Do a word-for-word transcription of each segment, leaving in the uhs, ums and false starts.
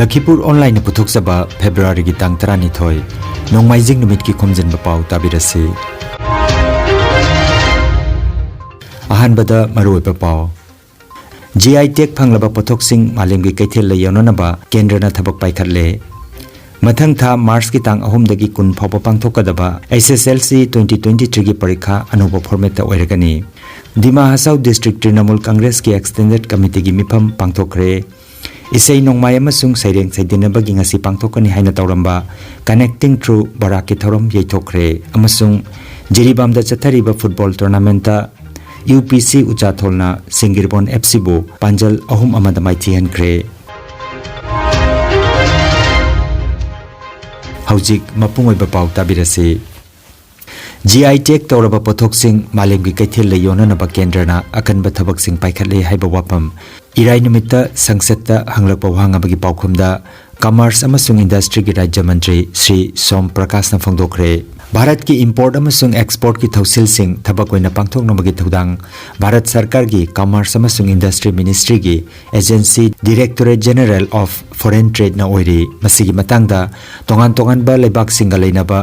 ꯂꯈꯤꯄꯨꯔ ꯑꯣꯟꯂꯥꯏꯟꯅ ꯄꯨꯊꯣꯛꯆꯕ ꯐꯦꯕ꯭ꯔꯨꯋꯥꯔꯤꯒꯤ ꯇꯥꯡ ꯇꯔꯥꯅꯤꯊꯣꯏ, ꯅꯣꯡꯃꯥꯏꯖꯤꯡ ꯅꯨꯃꯤꯠꯀꯤ ꯈꯣꯝꯖꯤꯟꯕ ꯄꯥꯎ ꯇꯥꯕꯤꯔꯁꯤ꯫ ꯑꯍꯥꯟꯕꯗ ꯃꯔꯨꯑꯣꯏꯕ ꯄꯥꯎ꯫ ꯖꯤ ꯑꯥꯏ ꯇꯦꯒ ꯐꯪꯂꯕ ꯄꯣꯠꯊꯣꯛꯁꯤꯡ ꯃꯥꯂꯦꯝꯒꯤ ꯀꯩꯊꯦꯜꯗ ꯌꯧꯅꯅꯕ ꯀꯦꯟꯗ꯭ꯔꯅ ꯊꯕꯛ ꯄꯥꯏꯈꯠꯂꯦ꯫ ꯃꯊꯪ ꯊꯥ ꯃꯥꯔꯆꯀꯤ ꯇꯥꯡ ꯑꯍꯨꯝꯗꯒꯤ ꯀꯨꯟ ꯐꯥꯎꯕ ꯄꯥꯡꯊꯣꯛꯀꯗꯕ ꯑꯦꯁ ꯑꯦꯁ ꯑꯦꯜ ꯁꯤ ꯇ꯭ꯋꯦꯟꯇꯤ ꯇ꯭ꯋꯦꯟꯇꯤ ꯊ꯭ꯔꯤꯒꯤ ꯄꯔꯤꯈꯥ ꯑꯅꯧꯕ ꯐꯣꯔꯃꯦꯠꯇ ꯑꯣꯏꯔꯒꯅꯤ꯫ ꯗꯤꯃꯥ ꯍꯁꯥꯎ ꯗꯤꯁꯇ꯭ꯔꯤꯛ ꯇ꯭ꯔꯤꯅꯃꯨꯜ ꯀꯪꯒ꯭ꯔꯦꯁꯀꯤ ꯑꯦꯛꯁꯇꯦꯟꯗꯦꯗ ꯀꯃꯤꯇꯤꯒꯤ ꯃꯤꯐꯝ ꯄꯥꯡꯊꯣꯛꯈ꯭ꯔꯦ꯫ ꯏꯁꯩ ꯅꯣꯡꯃꯥꯏ ꯑꯃꯁꯨꯡ ꯁꯩꯔꯦꯡ ꯁꯩꯗꯤꯟꯅꯕꯒꯤ ꯉꯁꯤ ꯄꯥꯡꯊꯣꯛꯀꯅꯤ ꯍꯥꯏꯅ ꯇꯧꯔꯝꯕ Connecting Through Barakꯀꯤ ꯊꯧꯔꯝ ꯌꯩꯊꯣꯛꯈ꯭ꯔꯦ ꯑꯃꯁꯨꯡ ꯖꯤꯔꯤꯕꯥꯝꯗ ꯆꯠꯊꯔꯤꯕ ꯐꯨꯠꯕꯣꯜ ꯇꯣꯔꯅꯥꯃꯦꯟꯠꯇ ꯌꯨ ꯄꯤ ꯁꯤ ꯎꯆꯥꯊꯣꯜꯅ ꯁꯤꯡꯒꯤꯔꯕꯣꯟ ꯑꯦꯐ ꯁꯤꯕꯨ ꯄꯥꯟꯖꯜ ꯑꯍꯨꯝ ꯑꯃꯗ ꯃꯥꯏꯊꯤꯍꯟꯈ꯭ꯔꯦ꯫ ꯍꯧꯖꯤꯛ ꯃꯄꯨꯡ ꯑꯣꯏꯕ ꯄꯥꯎ ꯇꯥꯕꯤꯔꯁꯤ꯫ ꯖꯤ ꯑꯥꯏ ꯇꯦꯒ ꯇꯧꯔꯕ ꯄꯣꯠꯊꯣꯛꯁꯤꯡ ꯃꯥꯂꯦꯝꯒꯤ ꯀꯩꯊꯦꯜꯗ ꯌꯣꯟꯅꯅꯕ ꯀꯦꯟꯗ꯭ꯔꯅ ꯑꯀꯟꯕ ꯊꯕꯛꯁꯤꯡ ꯄꯥꯏꯈꯠꯂꯦ ꯍꯥꯏꯕ ꯋꯥꯐꯝ ꯏꯔꯥꯏ ꯅꯨꯃꯤꯠꯇ ꯁꯪꯁꯠꯇ ꯍꯪꯂꯛꯄ ꯋꯥꯍꯪ ꯑꯃꯒꯤ ꯄꯥꯎꯈꯨꯝꯗ ꯀꯃꯔꯁ ꯑꯃꯁꯨꯡ ꯏꯟꯗꯁꯇ꯭ꯔꯤꯒꯤ ꯔꯥꯖ꯭ꯌ ꯃꯟꯇ꯭ꯔꯤ ꯁ꯭ꯔꯤ ꯁꯣꯝ ꯄ꯭ꯔꯀꯥꯁꯅ ꯐꯣꯡꯗꯣꯛꯈ꯭ꯔꯦ꯫ ꯚꯥꯔꯠꯀꯤ ꯏꯝꯄꯣꯔꯠ ꯑꯃꯁꯨꯡ ꯑꯦꯛꯁꯄꯣꯔꯠꯀꯤ ꯊꯧꯁꯤꯜꯁꯤꯡ ꯊꯕꯛ ꯑꯣꯏꯅ ꯄꯥꯡꯊꯣꯛꯅꯕꯒꯤ ꯊꯧꯗꯥꯡ ꯚꯥꯔꯠ ꯁꯔꯀꯥꯔꯒꯤ ꯀꯃꯔꯁ ꯑꯃꯁꯨꯡ ꯏꯟꯗꯁꯇ꯭ꯔꯤ ꯃꯤꯅꯤꯁꯇ꯭ꯔꯤꯒꯤ agency Directorate General of Foreign Tradeꯅ ꯑꯣꯏꯔꯤ꯫ ꯃꯁꯤꯒꯤ ꯃꯇꯥꯡꯗ ꯇꯣꯉꯥꯟ ꯇꯣꯉꯥꯟꯕ ꯂꯩꯕꯥꯛꯁꯤꯡꯒ ꯂꯩꯅꯕ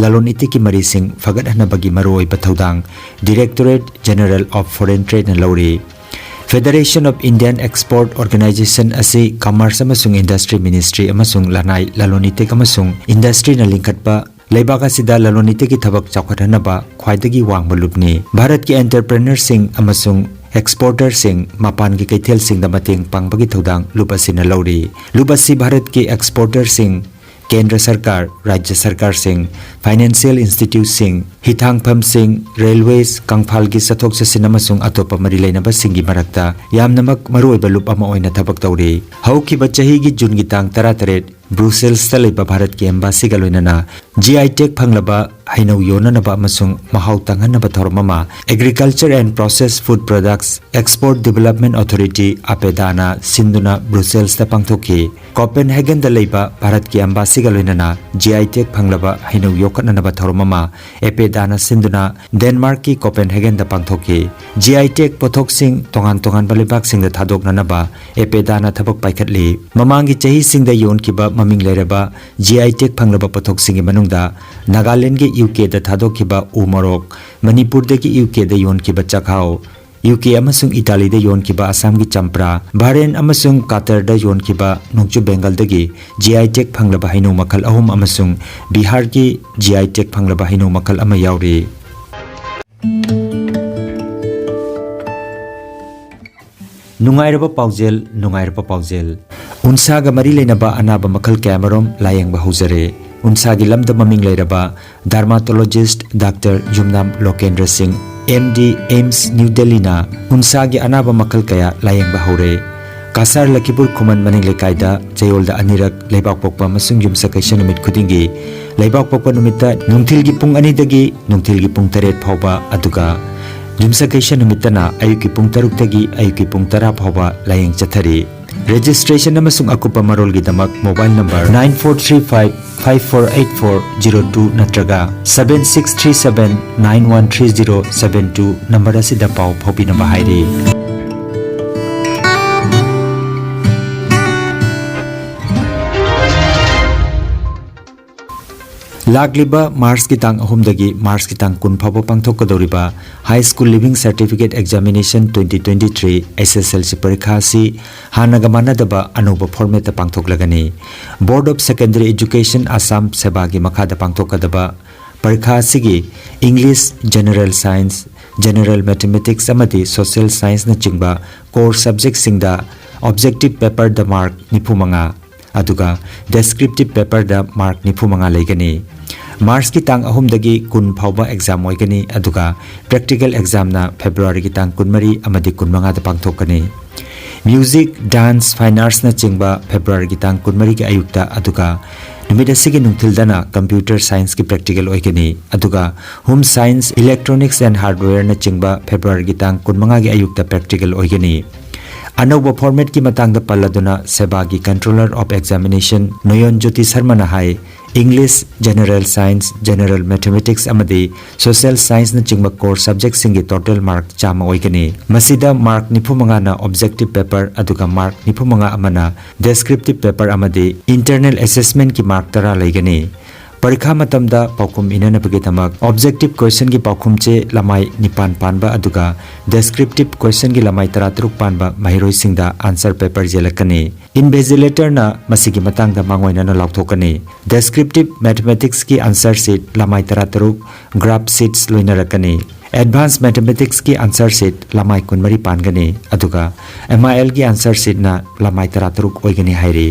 ꯂꯂꯣꯟ ꯏꯇꯤꯛꯀꯤ ꯃꯔꯤꯁꯤꯡ ꯐꯒꯠꯍꯟꯅꯕꯒꯤ ꯃꯔꯨꯑꯣꯏꯕ ꯊꯧꯗꯥꯡ Directorate General of Foreign Tradeꯅ ꯂꯧꯔꯤ꯫ Federation of Indian Export Organisation ꯑꯁꯤ ꯀꯃꯔꯁ ꯑꯃꯁꯨꯡ ꯏꯟꯗꯁꯇ꯭ꯔꯤ ꯃꯤꯅꯤꯁꯇ꯭ꯔꯤ ꯑꯃꯁꯨꯡ ꯂꯅꯥꯏ ꯂꯂꯣꯟ ꯏꯇꯤꯛ ꯑꯃꯁꯨꯡ ꯏꯟꯗꯁꯇ꯭ꯔꯤꯅ ꯂꯤꯡꯈꯠꯄ ꯂꯩꯕꯥꯛ ꯑꯁꯤꯗ ꯂꯂꯣꯟ ꯏꯇꯤꯛꯀꯤ ꯊꯕꯛ ꯆꯥꯎꯈꯠꯍꯟꯅꯕ ꯈ꯭ꯋꯥꯏꯗꯒꯤ ꯋꯥꯡꯕ ꯂꯨꯞꯅꯤ꯫ ꯚꯥꯔꯠꯀꯤ ꯑꯦꯟꯇꯔꯄ꯭ꯔꯦꯅꯔꯁꯤꯡ ꯑꯃꯁꯨꯡ ꯑꯦꯛꯁꯄꯣꯔꯇꯔꯁꯤꯡ ꯃꯄꯥꯟꯒꯤ ꯀꯩꯊꯦꯜꯁꯤꯡꯗ ꯃꯇꯦꯡ ꯄꯥꯡꯕꯒꯤ ꯊꯧꯗꯥꯡ ꯂꯨꯞ ꯑꯁꯤꯅ ꯂꯧꯔꯤ꯫ ꯂꯨꯞ ꯑꯁꯤ ꯚꯥꯔꯠꯀꯤ ꯑꯦꯛꯁꯄꯣꯔꯇꯔꯁꯤꯡ, ꯀꯦꯟꯗ꯭ꯔ ꯁꯔꯀꯥꯔ, ꯔꯥꯖ꯭ꯌ ꯁꯔꯀꯥꯔꯁꯤꯡ, ꯐꯥꯏꯅꯥꯟꯁꯤꯌꯦꯜ ꯏꯟꯁꯇꯤꯇ꯭ꯌꯨꯠꯁꯤꯡ, ꯍꯤꯊꯥꯡꯐꯝꯁꯤꯡ, ꯔꯦꯜꯋꯦꯁ, ꯀꯪꯐꯥꯜꯒꯤ ꯆꯠꯊꯣꯛ ꯆꯠꯁꯤꯟ ꯑꯃꯁꯨꯡ ꯑꯇꯣꯞꯄ ꯃꯔꯤ ꯂꯩꯅꯕꯁꯤꯡꯒꯤ ꯃꯔꯛꯇ ꯌꯥꯝꯅꯃꯛ ꯃꯔꯨꯑꯣꯏꯕ ꯂꯨꯞ ꯑꯃ ꯑꯣꯏꯅ ꯊꯕꯛ ꯇꯧꯔꯤ꯫ ꯍꯧꯈꯤꯕ ꯆꯍꯤꯒꯤ ꯖꯨꯟꯒꯤ ꯇꯥꯡ ꯇꯔꯥꯇꯔꯦꯠ, ꯕ꯭ꯔꯨꯁꯦꯜꯁꯇ ꯂꯩꯕ ꯚꯥꯔꯠꯀꯤ ꯑꯦꯝꯕꯥꯁꯤꯒ ꯂꯣꯏꯅꯅ ꯖꯤ ꯑꯥꯏ ꯇꯦꯒ ꯐꯪꯂꯕ ꯍꯩꯅꯧ ꯌꯣꯟꯅꯅꯕ ꯑꯃꯁꯨꯡ ꯃꯍꯥꯎ ꯇꯪꯍꯟꯅꯕ ꯊꯧꯔꯝ ꯑꯃ Agriculture and Processed Food Products Export Development Authority, ꯑꯄꯦꯗꯥꯅ ꯁꯤꯟꯗꯨꯅ ꯕ꯭ꯔꯨꯁꯦꯜꯁꯇ ꯄꯥꯡꯊꯣꯛꯈꯤ꯫ ꯀꯣꯄꯦꯟꯍꯦꯒꯟꯗ ꯂꯩꯕ ꯚꯥꯔꯠꯀꯤ ꯑꯦꯝꯕꯥꯁꯤꯒ ꯂꯣꯏꯅꯅ G I tag ꯐꯪꯂꯕ ꯍꯩꯅꯧ ꯌꯣꯛꯈꯠꯅꯅꯕ ꯊꯧꯔꯝ ꯑꯃ ꯑꯦꯄꯦꯗꯥꯅ ꯁꯤꯟꯗꯨꯅ ꯗꯦꯟꯃꯥꯔꯛꯀꯤ ꯀꯣꯄꯦꯟꯍꯦꯒꯟꯗ ꯄꯥꯡꯊꯣꯛꯈꯤ꯫ G I tag ꯄꯣꯠꯊꯣꯛꯁꯤꯡ ꯇꯣꯉꯥꯟ ꯇꯣꯉꯥꯟꯕ ꯂꯩꯕꯥꯛꯁꯤꯡꯗ ꯊꯥꯗꯣꯛꯅꯅꯕ ꯑꯦꯄꯦꯗꯥꯅ ꯊꯕꯛ ꯄꯥꯏꯈꯠꯂꯤ꯫ ꯃꯃꯥꯡꯒꯤ ꯆꯍꯤꯁꯤꯡꯗ ꯌꯣꯟꯈꯤꯕ ꯃꯃꯤꯡ ꯂꯩꯔꯕ G I tag ꯐꯪꯂꯕ ꯄꯣꯠꯊꯣꯛꯁꯤꯡꯒꯤ ꯃꯅꯨꯡꯗ ꯅꯥꯒꯥꯂꯦꯟꯗꯒꯤ ꯌꯨ ꯀꯦꯗ ꯊꯥꯗꯣꯛꯈꯤꯕ ꯎ ꯃꯣꯔꯣꯛ, ꯃꯅꯤꯄꯨꯔꯗꯒꯤ ꯌꯨ ꯀꯦꯗ ꯌꯣꯟꯈꯤꯕ ꯆꯥꯛꯍꯥꯎ, ꯌꯨ ꯀꯦ ꯑꯃꯁꯨꯡ ꯏꯇꯥꯂꯤꯗ ꯌꯣꯟꯈꯤꯕ ꯑꯁꯥꯝꯒꯤ ꯆꯝꯄ꯭ꯔꯥ, ꯕꯍꯔꯦꯟ ꯑꯃꯁꯨꯡ ꯀꯇꯔꯗ ꯌꯣꯟꯈꯤꯕ ꯅꯣꯡꯆꯨꯞ ꯕꯦꯡꯒꯜꯗꯒꯤ G I tag ꯐꯪꯂꯕ ꯍꯩꯅꯧ ꯃꯈꯜ ꯑꯍꯨꯝ ꯑꯃꯁꯨꯡ ꯕꯤꯍꯥꯔꯒꯤ G I tag ꯐꯪꯂꯕ ꯍꯩꯅꯧ ꯃꯈꯜ ꯑꯃ ꯌꯥꯎꯔꯤ꯫ ꯅꯨꯡꯉꯥꯏꯔꯕ ꯄꯥꯎꯖꯦꯜ, ꯅꯨꯡꯉꯥꯏꯔꯕ ꯄꯥꯎꯖꯦꯜ꯫ ꯎꯟꯁꯥꯒ ꯃꯔꯤ ꯂꯩꯅꯕ ꯑꯅꯥꯕ ꯃꯈꯜ ꯀꯌꯥꯃꯔꯨꯝ ꯂꯥꯌꯦꯡꯕ ꯍꯧꯖꯔꯦ꯫ ꯎꯟꯁꯥꯒꯤ ꯂꯝꯗ ꯃꯃꯤꯡ ꯂꯩꯔꯕ ꯗꯔꯃꯥꯇꯣꯂꯣꯖꯤꯁ꯭ꯠ ꯗꯥꯛꯇꯔ ꯌꯨꯝꯅꯥꯝ ꯂꯣꯀꯦꯟꯗ꯭ꯔ ꯁꯤꯡ, M D, AIIMS New Delhiꯅ ꯎꯟꯁꯥꯒꯤ ꯑꯅꯥꯕ ꯃꯈꯜ ꯀꯌꯥ ꯂꯥꯌꯦꯡꯕ ꯍꯧꯔꯦ꯫ ꯀꯁꯥꯔ ꯂꯈꯤꯄꯨꯔ ꯈꯨꯃꯟ ꯃꯅꯤꯡ ꯂꯩꯀꯥꯏꯗ ꯆꯌꯣꯜꯗ ꯑꯅꯤꯔꯛ ꯂꯩꯕꯥꯛꯄꯣꯛꯄ ꯑꯃꯁꯨꯡ ꯌꯨꯝꯁꯀꯩꯁ ꯅꯨꯃꯤꯠ ꯈꯨꯗꯤꯡꯒꯤ ꯂꯩꯕꯥꯛꯄꯣꯛꯄ ꯅꯨꯃꯤꯠꯇ ꯅꯨꯡꯊꯤꯜꯒꯤ ꯄꯨꯡ ꯑꯅꯤꯗꯒꯤ ꯅꯨꯡꯊꯤꯜꯒꯤ ꯄꯨꯡ ꯇꯔꯦꯠ ꯐꯥꯎꯕ, ꯑꯗꯨꯒ ꯌꯨꯝꯁꯀꯩꯁ ꯅꯨꯃꯤꯠꯇꯅ ꯑꯌꯨꯛꯀꯤ ꯄꯨꯡ ꯇꯔꯨꯛꯇꯒꯤ ꯑꯌꯨꯛꯀꯤ ꯄꯨꯡ ꯇꯔꯥ ꯐꯥꯎꯕ ꯂꯥꯌꯦꯡ ꯆꯠꯊꯔꯤ꯫ Registration ꯑꯃꯁꯨꯡ ꯑꯀꯨꯞꯄ ꯃꯔꯣꯜꯒꯤꯗꯃꯛ mobile number nine four three five five four eight four zero two ꯅꯠꯇ꯭ꯔꯒ seven six three seven nine one three zero seven two number ꯑꯁꯤꯗ ꯄꯥꯎ ꯐꯥꯎꯕꯤꯅꯕ ꯍꯥꯏꯔꯤ꯫ ꯂꯥꯛꯂꯤꯕ ꯃꯥꯔꯆꯀꯤ ꯇꯥꯡ ꯑꯍꯨꯝꯗꯒꯤ ꯃꯥꯔꯆꯀꯤ ꯇꯥꯡ ꯀꯨꯟ ꯐꯥꯎꯕ ꯄꯥꯡꯊꯣꯛꯀꯗꯧꯔꯤꯕ High School Leaving Certificate Examination twenty twenty-three, S S L C ꯄꯔꯤꯈꯥ ꯑꯁꯤ ꯍꯥꯟꯅꯒ ꯃꯥꯟꯅꯗꯕ ꯑꯅꯧꯕ formatꯇ ꯄꯥꯡꯊꯣꯛꯂꯒꯅꯤ꯫ Board of Secondary Education Assam, ꯁꯦꯕꯥꯒꯤ ꯃꯈꯥꯗ ꯄꯥꯡꯊꯣꯛꯀꯗꯕ ꯄꯔꯤꯈꯥ ꯑꯁꯤꯒꯤ English, General Science, General Mathematics ꯑꯃꯗꯤ Social Scienceꯅꯆꯤꯡꯕ core subjectꯁꯤꯡꯗ objective paperꯗ mark ꯅꯤꯐꯨꯃꯉꯥ, ꯑꯗꯨꯒ descriptive paperꯗ mark ꯅꯤꯐꯨꯃꯉꯥ ꯂꯩꯒꯅꯤ꯫ ꯃꯥꯔꯆꯀꯤ ꯇꯥꯡ ꯑꯍꯨꯝꯗꯒꯤ ꯀꯨꯟ ꯐꯥꯎꯕ exam ꯑꯣꯏꯒꯅꯤ, ꯑꯗꯨꯒ practical examꯅ ꯐꯦꯕ꯭ꯔꯨꯋꯥꯔꯤꯒꯤ ꯇꯥꯡ ꯀꯨꯟꯃꯔꯤ ꯑꯃꯗꯤ ꯀꯨꯟꯃꯉꯥꯗ ꯄꯥꯡꯊꯣꯛꯀꯅꯤ꯫ Music, Dance, Fine Artsꯅꯆꯤꯡꯕ ꯐꯦꯕ꯭ꯔꯨꯋꯥꯔꯤꯒꯤ ꯇꯥꯡ ꯀꯨꯟꯃꯔꯤꯒꯤ ꯑꯌꯨꯛꯇ, ꯑꯗꯨꯒ ꯅꯨꯃꯤꯠ ꯑꯁꯤꯒꯤ ꯅꯨꯡꯊꯤꯜꯗꯅ Computer Scienceꯀꯤ practical ꯑꯣꯏꯒꯅꯤ, ꯑꯗꯨꯒ Home Science, Electronics and Hardwareꯅꯆꯤꯡꯕ Februaryꯒꯤ ꯇꯥꯡ ꯀꯨꯟꯃꯉꯥꯒꯤ ꯑꯌꯨꯛꯇ practical ꯑꯣꯏꯒꯅꯤ꯫ ꯑꯅꯧꯕ formatꯀꯤ ꯃꯇꯥꯡꯗ ꯄꯜꯂꯗꯨꯅ SEBAꯒꯤ Controller of Examination ꯅꯣꯌꯣꯟ ꯖꯣꯇꯤ ꯁꯔꯃꯅ high, English, General Science, General Mathematics ꯑꯃꯗꯤ Social Scienceꯅꯆꯤꯡꯕ core subjectꯁꯤꯡꯒꯤ total mark ꯆꯥꯝꯃ ꯑꯣꯏꯒꯅꯤ꯫ ꯃꯁꯤꯗ mark ꯅꯤꯐꯨꯃꯉꯥꯅ objective paper, ꯑꯗꯨꯒ mark ꯅꯤꯐꯨꯃꯉꯥ ꯑꯃꯅ descriptive paper ꯑꯃꯗꯤ internal assessmentꯀꯤ mark ꯇꯔꯥ ꯂꯩꯒꯅꯤ꯫ ꯄꯔꯤꯈꯥ ꯃꯇꯝꯗ ꯄꯥꯎꯈꯨꯝ ꯏꯅꯅꯕꯒꯤꯗꯃꯛ objective questionꯒꯤ ꯄꯥꯎꯈꯨꯝ ꯆꯦ ꯂꯃꯥꯏ ꯅꯤꯄꯥꯟ ꯄꯥꯟꯕ ꯑꯗꯨꯒ descriptive questionꯒꯤ ꯂꯃꯥꯏ ꯇꯔꯥꯇꯔꯨꯛ ꯄꯥꯟꯕ ꯃꯍꯩꯔꯣꯏꯁꯤꯡꯗ answer paper ꯌꯦꯜꯂꯛꯀꯅꯤ꯫ Invigilatorꯅ ꯃꯁꯤꯒꯤ ꯃꯇꯥꯡꯗ ꯃꯥꯡꯑꯣꯏꯅꯅ ꯂꯥꯎꯊꯣꯛꯀꯅꯤ꯫ Descriptive Mathematicsꯀꯤ answer sheet ꯂꯃꯥꯏ ꯇꯔꯥꯇꯔꯨꯛ, graph sheets ꯂꯣꯏꯅꯔꯛꯀꯅꯤ꯫ Advanced Mathematicsꯀꯤ answer sheet ꯂꯃꯥꯏ ꯀꯨꯟꯃꯔꯤ ꯄꯥꯟꯒꯅꯤ, ꯑꯗꯨꯒ MILꯒꯤ answer sheetꯅ ꯂꯃꯥꯏ ꯇꯔꯥꯇꯔꯨꯛ ꯑꯣꯏꯒꯅꯤ ꯍꯥꯏꯔꯤ꯫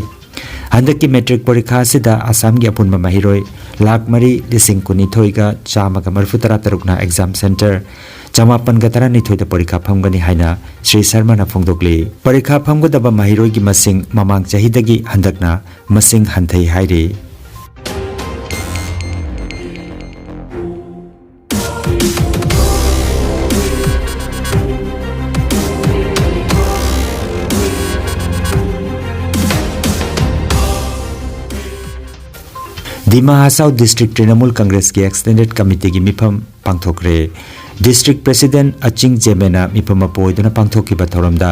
ꯍꯟꯗꯛꯀꯤ matric ꯄꯔꯤꯈꯥ ꯑꯁꯤꯗ ꯑꯁꯥꯝꯒꯤ ꯑꯄꯨꯟꯕ ꯃꯍꯩꯔꯣꯏ ꯂꯥꯈ ꯃꯔꯤ ꯂꯤꯁꯤꯡ ꯀꯨꯟꯅꯤꯊꯣꯏꯒ ꯆꯥꯝꯃꯒ ꯃꯔꯤꯐꯨ ꯇꯔꯥ ꯇꯔꯨꯛꯅ exam centre ꯆꯃꯥꯄꯟꯒ ꯇꯔꯥꯅꯤꯊꯣꯏꯗ ꯄꯔꯤꯈꯥ ꯐꯝꯒꯅꯤ ꯍꯥꯏꯅ ꯁ꯭ꯔꯤ ꯁꯔꯃꯅ ꯐꯣꯡꯗꯣꯛꯂꯤ꯫ ꯄꯔꯤꯈꯥ ꯐꯝꯒꯗꯕ ꯃꯍꯩꯔꯣꯏꯒꯤ ꯃꯁꯤꯡ ꯃꯃꯥꯡ ꯆꯍꯤꯗꯒꯤ ꯍꯟꯗꯛꯅ ꯃꯁꯤꯡ ꯍꯟꯊꯩ ꯍꯥꯏꯔꯤ꯫ ꯗꯤꯃꯥ ꯍꯁꯥꯎ District Trinamool Congressꯀꯤ Extended Committeeꯒꯤ ꯃꯤꯐꯝ ꯄꯥꯡꯊꯣꯛꯈ꯭ꯔꯦ꯫ District President ꯑꯆꯤꯡ ꯖꯦꯃꯦꯅ ꯃꯤꯐꯝ ꯃꯄꯨ ꯑꯣꯏꯗꯨꯅ ꯄꯥꯡꯊꯣꯛꯈꯤꯕ ꯊꯧꯔꯝꯗ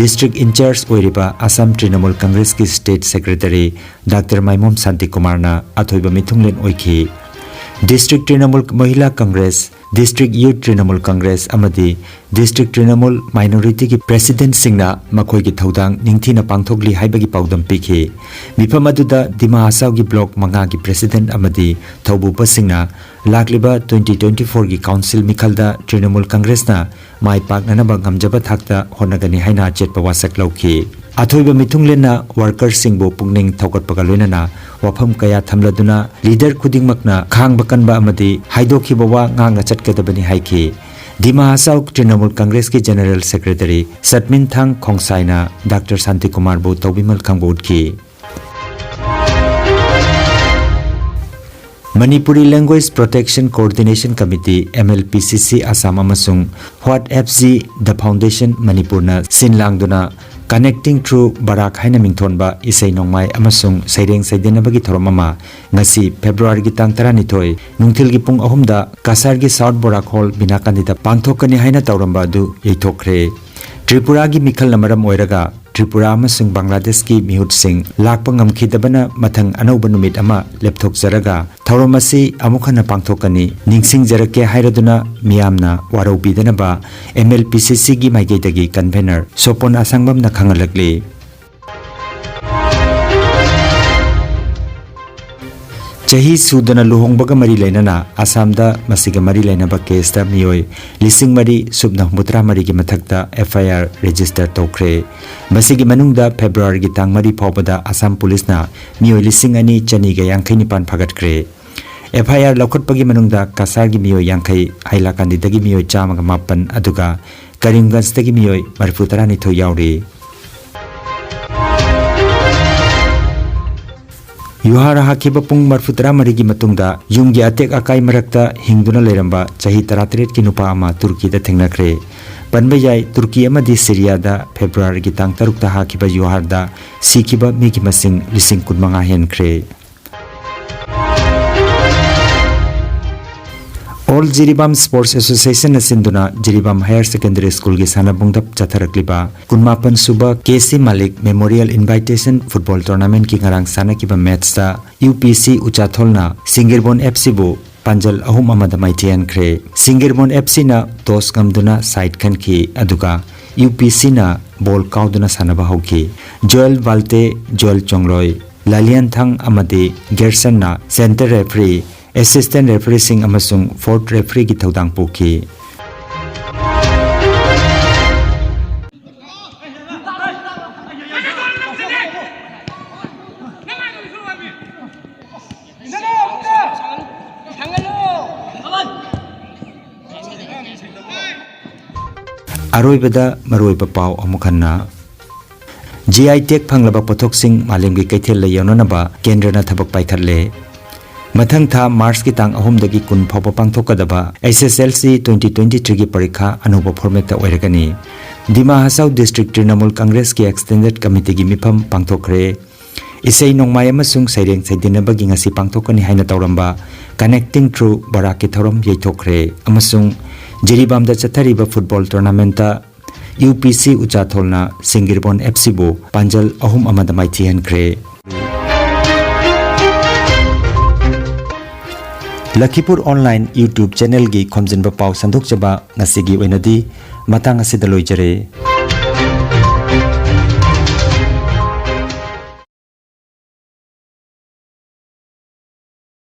District in-charge ꯑꯣꯏꯔꯤꯕ Assam Trinamool Congressꯀꯤ State Secretary Doctor ꯃꯥꯏꯃꯣꯝ ꯁꯥꯟꯇꯤꯀꯨꯃꯥꯔꯅ ꯑꯊꯣꯏꯕ ꯃꯤꯊꯨꯡꯂꯦꯟ ꯑꯣꯏꯈꯤ꯫ District Trinamool Mahila Congress, District Youth Trinamool Congress ꯑꯃꯗꯤ District Trinamool Minorityꯒꯤ Presidentꯁꯤꯡꯅ ꯃꯈꯣꯏꯒꯤ ꯊꯧꯗꯥꯡ ꯅꯤꯡꯊꯤꯅ ꯄꯥꯡꯊꯣꯛꯂꯤ ꯍꯥꯏꯕꯒꯤ ꯄꯥꯎꯗꯝ ꯄꯤꯈꯤ꯫ ꯃꯤꯐꯝ ꯑꯗꯨꯗ ꯗꯤꯃꯥ ꯍꯁꯥꯎꯒꯤ Block ꯃꯉꯥꯒꯤ President ꯑꯃꯗꯤ ꯊꯧꯕꯨꯄꯁꯤꯡꯅ ꯂꯥꯛꯂꯤꯕ twenty twenty-fourꯒꯤ Council ꯃꯤꯈꯜꯗ Trinamool Congressꯅ ꯃꯥꯏ ꯄꯥꯛꯅꯅꯕ ꯉꯝꯖꯕ ꯊꯥꯛꯇ ꯍꯣꯠꯅꯒꯅꯤ ꯍꯥꯏꯅ ꯑꯆꯦꯠꯄ ꯋꯥꯁꯛ ꯂꯧꯈꯤ꯫ ꯑꯊꯣꯏꯕ ꯃꯤꯊꯨꯡꯂꯦꯟꯅ workerꯁꯤꯡꯕꯨ ꯄꯨꯛꯅꯤꯡ ꯊꯧꯒꯠꯄꯒ ꯂꯣꯏꯅꯅ ꯋꯥꯐꯝ ꯀꯌꯥ ꯊꯝꯂꯗꯨꯅ leader ꯈꯨꯗꯤꯡꯃꯛꯅ ꯈꯥꯡꯕ ꯀꯟꯕ ꯑꯃꯗꯤ ꯍꯥꯏꯗꯣꯛꯈꯤꯕ ꯋꯥ ꯉꯥꯛꯅ ꯆꯠꯀꯗꯕꯅꯤ ꯍꯥꯏꯈꯤ꯫ ꯗꯤꯃꯥ ꯍꯁꯥꯎ Trinamool Congressꯀꯤ General Secretary ꯁꯠꯃꯤꯟꯊꯥꯡ ꯈꯣꯡꯁꯥꯏꯅ Doctor ꯁꯥꯟꯇꯤꯀꯨꯃꯥꯔꯕꯨ ꯇꯧꯕꯤꯃꯜ ꯈꯪꯕ ꯎꯠꯈꯤ꯫ Manipuri Language Protection Coordination Committee, M L P C C Assam ꯑꯃꯁꯨꯡ What F G The Foundation ꯃꯅꯤꯄꯨꯔꯅ ꯁꯤꯟ ꯂꯥꯡꯗꯨꯅ Connecting Through Barak ꯍꯥꯏꯅ ꯃꯤꯡꯊꯣꯟꯕ ꯏꯁꯩ ꯅꯣꯡꯃꯥꯏ ꯑꯃꯁꯨꯡ ꯁꯩꯔꯦꯡ ꯁꯩꯗꯦꯟꯅꯕꯒꯤ ꯊꯧꯔꯝ ꯑꯃ ꯉꯁꯤ February ꯒꯤ ꯇꯥꯡ ꯇꯔꯥꯅꯤꯊꯣꯏ ꯅꯨꯡꯊꯤꯜꯒꯤ ꯄꯨꯡ ꯑꯍꯨꯝꯗ ꯀꯁꯥꯔꯒꯤ South Barak Hall ꯕꯤꯅꯥꯀꯥꯟꯗꯤꯗ ꯄꯥꯡꯊꯣꯛꯀꯅꯤ ꯍꯥꯏꯅ ꯇꯧꯔꯝꯕ ꯑꯗꯨ ꯌꯩꯊꯣꯛꯈ꯭ꯔꯦ꯫ ꯇ꯭ꯔꯤꯄꯨꯔꯥꯒꯤ ꯃꯤꯈꯜꯅ ꯃꯔꯝ ꯑꯣꯏꯔꯒ ꯇ꯭ꯔꯤꯄꯨꯔꯥ ꯑꯃꯁꯨꯡ ꯕꯪꯒ꯭ꯂꯥꯗꯦꯁꯀꯤ ꯃꯤꯍꯨꯠꯁꯤꯡ ꯂꯥꯛꯄ ꯉꯝꯈꯤꯗꯕꯅ ꯃꯊꯪ ꯑꯅꯧꯕ ꯅꯨꯃꯤꯠ ꯑꯃ ꯂꯦꯞꯊꯣꯛꯆꯔꯒ ꯊꯧꯔꯝ ꯑꯁꯤ ꯑꯃꯨꯛ ꯍꯟꯅ ꯄꯥꯡꯊꯣꯛꯀꯅꯤ꯫ ꯅꯤꯡꯁꯤꯡꯖꯔꯛꯀꯦ ꯍꯥꯏꯔꯗꯨꯅ ꯃꯤꯌꯥꯝꯅ ꯋꯥꯔꯧꯕꯤꯗꯅꯕ M L P C C ꯒꯤ ꯃꯥꯏꯀꯩꯗꯒꯤ convener ꯁꯣꯄꯣꯟ ꯑꯁꯥꯡꯕꯝꯅ ꯈꯪꯍꯜꯂꯛꯂꯤ꯫ ꯆꯍꯤ ꯁꯨꯗꯅ ꯂꯨꯍꯣꯡꯕꯒ ꯃꯔꯤ ꯂꯩꯅꯅ ꯑꯁꯥꯝꯗ ꯃꯁꯤꯒ ꯃꯔꯤ ꯂꯩꯅꯕ ꯀꯦꯁꯇ ꯃꯤꯑꯣꯏ ꯂꯤꯁꯤꯡ ꯃꯔꯤ ꯁꯨꯞꯅ ꯍꯨꯝꯐꯨꯇꯔꯥ ꯃꯔꯤꯒꯤ ꯃꯊꯛꯇ F I R register ꯇꯧꯈ꯭ꯔꯦ꯫ ꯃꯁꯤꯒꯤ ꯃꯅꯨꯡꯗ February ꯒꯤ ꯇꯥꯡ ꯃꯔꯤ ꯐꯥꯎꯕꯗ ꯑꯁꯥꯝ ꯄꯨꯂꯤꯁꯅ ꯃꯤꯑꯣꯏ ꯂꯤꯁꯤꯡ ꯑꯅꯤ ꯆꯅꯤꯒ ꯌꯥꯡꯈꯩ ꯅꯤꯄꯥꯟ ꯐꯥꯒꯠꯈ꯭ꯔꯦ꯫ F I R ꯂꯧꯈꯠꯄꯒꯤ ꯃꯅꯨꯡꯗ ꯀꯁꯥꯔꯒꯤ ꯃꯤꯑꯣꯏ ꯌꯥꯡꯈꯩ, ꯍꯥꯏꯂꯥꯀꯥꯟꯗꯤꯗꯒꯤ ꯃꯤꯑꯣꯏ ꯆꯥꯝꯃꯒ ꯃꯥꯄꯟ, ꯑꯗꯨꯒ ꯀꯔꯤꯝꯒꯟꯖꯇꯒꯤ ꯃꯤꯑꯣꯏ ꯃꯔꯤꯐꯨ ꯇꯔꯥꯅꯤꯊꯣꯏ ꯌꯥꯎꯔꯤ꯫ ꯌꯨꯍꯥꯔ ꯍꯥꯈꯤꯕ ꯄꯨꯡ ꯃꯔꯤꯐꯨ ꯇꯔꯥꯃꯔꯤꯒꯤ ꯃꯇꯨꯡꯗ ꯌꯨꯝꯒꯤ ꯑꯇꯦꯛ ꯑꯀꯥꯏ ꯃꯔꯛꯇ ꯍꯤꯡꯗꯨꯅ ꯂꯩꯔꯝꯕ ꯆꯍꯤ ꯇꯔꯥꯇꯔꯦꯠꯀꯤ ꯅꯨꯄꯥ ꯑꯃ ꯇꯨꯔꯀꯤꯗ ꯊꯦꯡꯅꯈ꯭ꯔꯦ꯫ ꯄꯟꯕ ꯌꯥꯏ, ꯇꯨꯔꯀꯤ ꯑꯃꯗꯤ ꯁꯤꯔꯤꯌꯥꯗ February ꯒꯤ ꯇꯥꯡ ꯇꯔꯨꯛꯇ ꯍꯥꯈꯤꯕ ꯌꯨꯍꯥꯔꯗ ꯁꯤꯈꯤꯕ ꯃꯤꯒꯤ ꯃꯁꯤꯡ ꯂꯤꯁꯤꯡ ꯀꯨꯟꯃꯉꯥ ꯍꯦꯟꯈ꯭ꯔꯦ꯫ All Jiribam Sports Association ꯅ ꯁꯤꯟꯗꯨꯅ ꯖꯤꯔꯤꯕꯥꯝ Higher Secondary School ꯒꯤ ꯁꯥꯟꯅꯕꯨꯡꯗ ꯆꯠꯊꯔꯛꯂꯤꯕ ꯀꯨꯟꯃꯥꯄꯟ ꯁꯨꯕ K C Malik Memorial Invitation Football Tournament ꯀꯤ ꯉꯔꯥꯡ ꯁꯥꯟꯅꯈꯤꯕ match ꯇ U P C ꯎꯆꯥꯊꯣꯜꯅ ꯁꯤꯡꯒꯤꯔꯕꯣꯟ F C ꯕꯨ ꯄꯥꯟꯖꯜ ꯑꯍꯨꯝ ꯑꯃꯗ ꯃꯥꯏꯊꯤꯍꯟꯈ꯭ꯔꯦ꯫ ꯁꯤꯡꯒꯤꯔꯕꯣꯟ F C ꯅ toss ꯉꯝꯗꯨꯅ side ꯈꯟꯈꯤ, ꯑꯗꯨꯒ U P C ꯅ ball ꯀꯥꯎꯗꯨꯅ ꯁꯥꯟꯅꯕ ꯍꯧꯈꯤ꯫ ꯖꯣꯌꯦꯜ ꯕꯥꯜꯇꯦ, ꯖꯣꯌꯦꯜ ꯆꯣꯡꯂꯣꯏ, ꯂꯥꯂꯤꯌꯥꯟꯊꯥꯡ ꯑꯃꯗꯤ ꯒꯦꯔꯁꯟꯅ center referee, assistant referee ꯁꯤꯡ ꯑꯃꯁꯨꯡ fourth referee ꯒꯤ ꯊꯧꯗꯥꯡ ꯄꯨꯈꯤ꯫ ꯑꯔꯣꯏꯕꯗ ꯃꯔꯨꯑꯣꯏꯕ ꯄꯥꯎ ꯑꯃꯨꯛ ꯍꯟꯅ꯫ G I tag ꯐꯪꯂꯕ ꯄꯣꯠꯊꯣꯛꯁꯤꯡ ꯃꯥꯂꯦꯝꯒꯤ ꯀꯩꯊꯦꯜꯗ ꯌꯧꯅꯅꯕ ꯀꯦꯟꯗ꯭ꯔꯅ ꯊꯕꯛ ꯄꯥꯏꯈꯠꯂꯦ꯫ ꯃꯊꯪ ꯊꯥ ꯃꯥꯔꯆꯀꯤ ꯇꯥꯡ ꯑꯍꯨꯝꯗꯒꯤ ꯀꯨꯟ ꯐꯥꯎꯕ ꯄꯥꯡꯊꯣꯛꯀꯗꯕ ꯑꯦꯁ ꯑꯦꯁ ꯑꯦꯜ ꯁꯤ ꯇ꯭ꯋꯦꯟꯇꯤ ꯇ꯭ꯋꯦꯟꯇꯤ ꯊ꯭ꯔꯤꯒꯤ ꯄꯔꯤꯈꯥ ꯑꯅꯧꯕ ꯐꯣꯔꯃꯦꯠꯇ ꯑꯣꯏꯔꯒꯅꯤ꯫ ꯗꯤꯃꯥ ꯍꯁꯥꯎ ꯗꯤꯁꯇ꯭ꯔꯤꯛ ꯇ꯭ꯔꯤꯅꯃꯨꯜ ꯀꯪꯒ꯭ꯔꯦꯁꯀꯤ ꯑꯦꯛꯁꯇꯦꯟꯗꯦꯗ ꯀꯃꯤꯇꯤꯒꯤ ꯃꯤꯐꯝ ꯄꯥꯡꯊꯣꯛꯈ꯭ꯔꯦ꯫ ꯏꯁꯩ ꯅꯣꯡꯃꯥꯏ ꯑꯃꯁꯨꯡ ꯁꯩꯔꯦꯡ ꯁꯩꯗꯤꯟꯅꯕꯒꯤ ꯉꯁꯤ ꯄꯥꯡꯊꯣꯛꯀꯅꯤ ꯍꯥꯏꯅ ꯇꯧꯔꯝꯕ ꯀꯅꯦꯛꯇꯤꯡ ꯊ꯭ꯔꯨ ꯕꯔꯥꯛꯀꯤ ꯊꯧꯔꯝ ꯌꯩꯊꯣꯛꯈ꯭ꯔꯦ ꯑꯃꯁꯨꯡ ꯖꯤꯔꯤꯕꯥꯝꯗ ꯆꯠꯊꯔꯤꯕ ꯐꯨꯠꯕꯣꯜ ꯇꯣꯔꯅꯥꯃꯦꯟꯠꯇ ꯌꯨ ꯄꯤ ꯁꯤ ꯎꯆꯥꯊꯣꯜꯅ ꯁꯤꯡꯒꯤꯔꯕꯣꯟ ꯑꯦꯐ ꯁꯤꯕꯨ ꯄꯥꯟꯖꯜ ꯑꯍꯨꯝ ꯑꯃꯗ ꯃꯥꯏꯊꯤꯍꯟꯈ꯭ꯔꯦ꯫ ꯂꯈꯤꯄꯨꯔ ꯑꯣꯟꯂꯥꯏꯟ YouTube ꯆꯦꯅꯦꯜꯒꯤ ꯈꯣꯝꯖꯤꯟꯕ ꯄꯥꯎ ꯁꯟꯗꯣꯛꯆꯕ ꯉꯁꯤꯒꯤ ꯑꯣꯏꯅꯗꯤ ꯃꯇꯥꯡ ꯑꯁꯤꯗ ꯂꯣꯏꯖꯔꯦ꯫